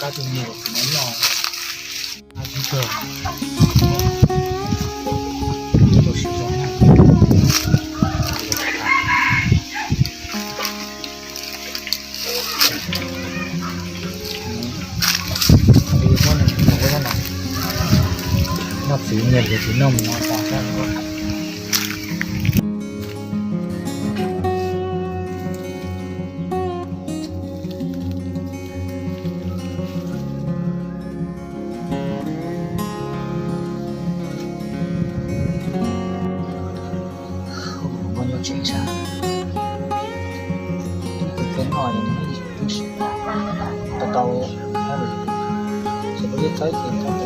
Pab tus niam tus txiv no noj, pab tib tug, noj txiv niam tus txiv noj mus no tas sab. Poj nyob tsev sab, tus txiv noj twb tsis tau, tau, tsis tau ib txhais ces tau.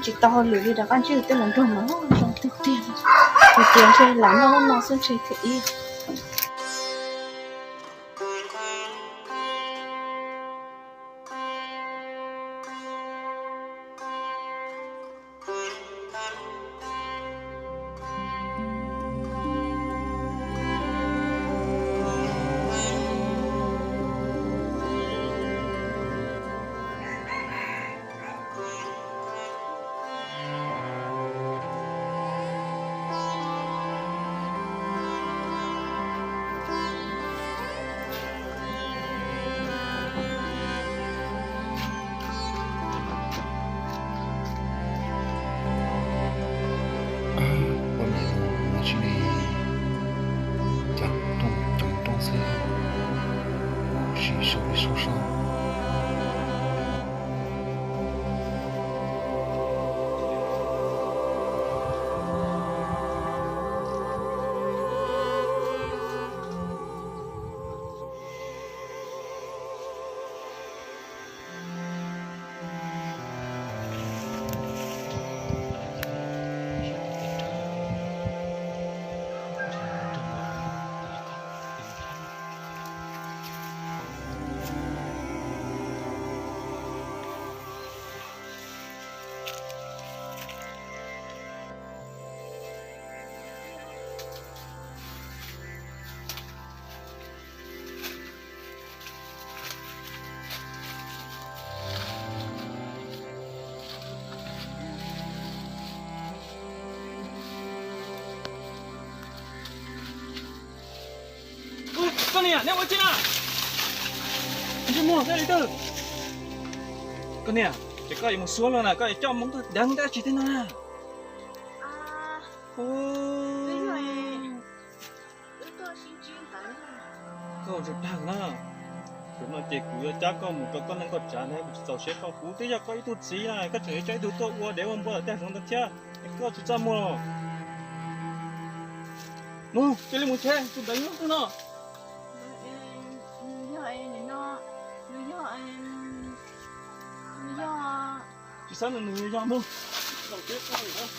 Tsis tau hauj lwm li, rov qab ntsib tej hluas nraug mas zoo tiag tiag. Hais tias ntshe lam noj lub no xwb ntshe thiaj ib. Poj niam no tsis li, cas toog coom nrooj xwb, sim sawv li sub sab. Koj niam, neb ua tsi na? Ntsej muag thiab li twb. Koj niam, ces koj yuav mus suab los na, koj yuav coj mus ntawm dab tsi tej no na? Koj ua tsaug tag na. Tam no ces kuv yuav cab koj mus rau koj neej koj tsav na, kuv tsis txaus siab koj, kuv twb yog koj ib tug txiv na, koj tseem yuav coj ib tug tuaj ua dev ua npua tom tej zoov ntawd thiab, koj tsis txaj muag los? Mus, cia li mus tsev, tus ntawd nyob twg no? Yog, yog, tsis xav nws, nws yog mus. Zaum tsev tuaj lawm.